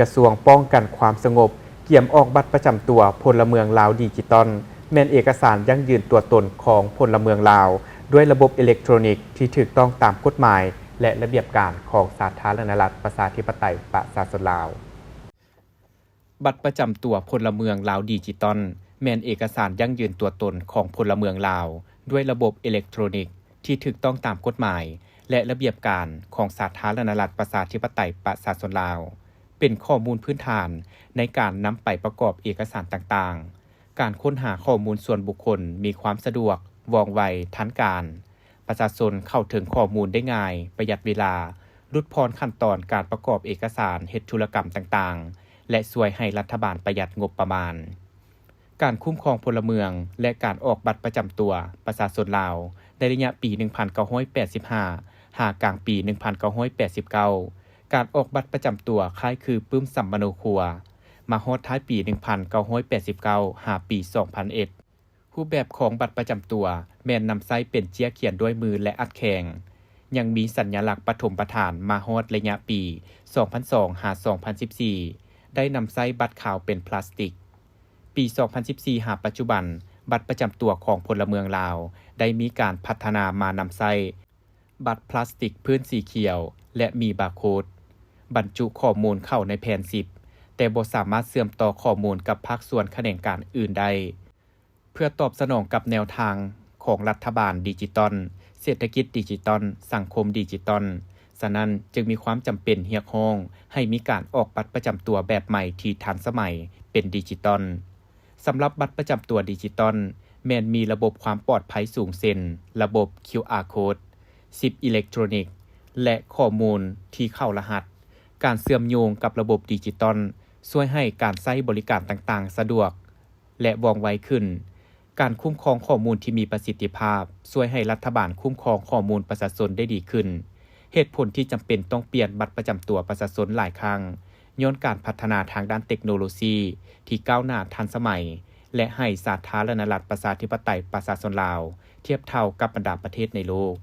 ກະຊວງປ້ອງກັນຄວາມສະຫງົບ ກຽມອອກບັດປະຈຳຕົວພົນລະເມືອງລາວດິຈິຕອນ ແມ່ນເອກະສານຢັ້ງຢືນຕົວຕົນຂອງພົນລະເມືອງລາວ ດ້ວຍລະບົບເອເລັກໂທຣນິກທີ່ຖືກຕ້ອງຕາມກົດໝາຍ ແລະ ລະບຽບການຂອງສາທາລະນະລັດ ປະຊາທິປະໄຕ ປະຊາຊົນລາວ. ບັດປະຈຳຕົວພົນລະເມືອງລາວດິຈິຕອນ ແມ່ນເອກະສານຢັ້ງຢືນຕົວຕົນຂອງພົນລະເມືອງລາວ ດ້ວຍລະບົບເອເລັກໂທຣນິກທີ່ຖືກຕ້ອງຕາມກົດໝາຍ ແລະ ລະບຽບການຂອງສາທາລະນະລັດ ປະຊາທິປະໄຕ ປະຊາຊົນລາວ. ເປັນຂໍ້ມູນພື້ນຖານໃນການນຳໄປປະກອບເອກະສານຕ່າງໆ. ການຄົ້ນຫາຂໍ້ມູນສ່ວນບຸກຄົນມີຄວາມສະດວກ, ວ່ອງໄວ, ທັນການ. ປະຊາຊົນເຂົ້າເຖິງຂໍ້ມູນໄດ້ງ່າຍ, ປະຢັດເວລາ, ຫຼຸດຜ່ອນຂັ້ນຕອນການປະກອບເອກະສານເຮັດທຸລະກຳຕ່າງໆ ແລະ ຊ່ວຍໃຫ້ລັດຖະບານປະຢັດງົບປະມານ. ການຄຸ້ມຄອງພົນລະເມືອງ ແລະ ການອອກບັດປະຈຳຕົວປະຊາຊົນລາວ ໃນໄລຍະປີໜຶ່ງພັນເກົ້າຮ້ອຍແປດສິບຫ້າ ຫາກາງປີໜຶ່ງພັນເກົ້າຮ້ອຍແປດສິບເກົ້າ ການອອກບັດປະຈຳຕົວຄ້າຍຄືປຶ້ມສຳມະໂນຄົວ ມາຮອດທ້າຍປີໜຶ່ງພັນເກົ້າຮ້ອຍແປດສິບເກົ້າ ຫາປີສອງພັນເອັດ. ຮູບແບບຂອງບັດປະຈຳຕົວແມ່ນນຳໃຊ້ເປັນເຈ້ຍຂຽນດ້ວຍມື ແລະ ອັດແຂງ. ຍັງມີສັນຍະລັກປະຖົມປະຖານມາຮອດໄລຍະປີສອງພັນສອງ ຫາ ສອງພັນສິບສີ່ ໄດ້ນຳໃຊ້ບັດຂາວເປັນພລາສຕິກ. ປີສອງພັນສິບສີ່ ຫາປັດຈຸບັນ, ບັດປະຈຳຕົວຂອງພົນລະເມືອງລາວໄດ້ມີການພັດທະນາມານຳໃຊ້ບັດພລາສຕິກພື້ນສີຂຽວ ແລະ ມີບາໂຄດ, ບັນຈຸຂໍ້ມູນເຂົ້າໃນແຜ່ນຊິບ, ແຕ່ບໍ່ສາມາດເຊື່ອມຕໍ່ຂໍ້ມູນກັບພາກສ່ວນຂະແໜງການອື່ນໄດ້. ເພື່ອຕອບສະໜອງກັບແນວທາງຂອງລັດຖະບານດິຈິຕອນ, ເສດຖະກິດດິຈິຕອນ, ສັງຄົມດິຈິຕອນ, ສະນັ້ນຈຶ່ງມີຄວາມຈຳເປັນຮຽກຮ້ອງໃຫ້ມີການອອກບັດປະຈຳຕົວແບບໃໝ່ທີ່ທັນສະໄໝເປັນດິຈິຕອນ. ສຳລັບບັດປະຈຳຕົວດິຈິຕອນ ແມ່ນມີລະບົບຄວາມປອດໄພສູງເຊັ່ນ ລະບົບຄິວອາໂຄດ, ຊິບອີເລັກໂທຣນິກ ແລະ ຂໍ້ມູນທີ່ເຂົ້າລະຫັດ. ການເຊື່ອມໂຍງກັບລະບົບດິຈິຕອນ ຊ່ວຍໃຫ້ການໃຊ້ບໍລິການຕ່າງໆສະດວກ ແລະ ວ່ອງໄວຂຶ້ນ. ການຄຸ້ມຄອງຂໍ້ມູນທີ່ມີປະສິດທິພາບ ຊ່ວຍໃຫ້ລັດຖະບານຄຸ້ມຄອງຂໍ້ມູນປະຊາຊົນໄດ້ດີຂຶ້ນ. ເຫດຜົນທີ່ຈຳເປັນຕ້ອງປ່ຽນບັດປະຈຳຕົວປະຊາຊົນຫຼາຍຄັ້ງ ຍ້ອນການພັດທະນາທາງດ້ານເຕັກໂນໂລຊີທີ່ກ້າວໜ້າທັນສະໄໝ ແລະ ໃຫ້ສາທາລະນະລັດປະຊາທິປະໄຕປະຊາຊົນລາວທຽບເທົ່າກັບບັນດາປະເທດໃນໂລກ.